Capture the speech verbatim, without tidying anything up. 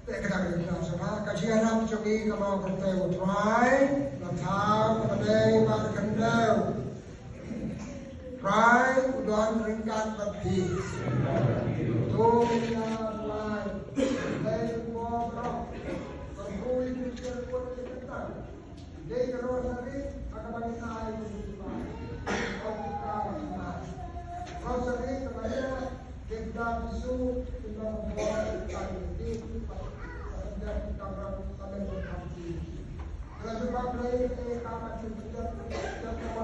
Te ka dang ïa sha ka jingïarap jong ngi ka long kata, U Trai, la thaw ka dei bad ka khyndew. Trai u don ryngkat bad phi. To ïa U Trai, dei u bor baroh. Kyrkhu ïa ki jingkyrkhu ïa ka kyrteng. Dei ka rosari ha kaba ngi ai ïa u Trai. Rosari kaba ïa Kita bisu kita membuat kita ini kita kita kita kita kita kita kita kita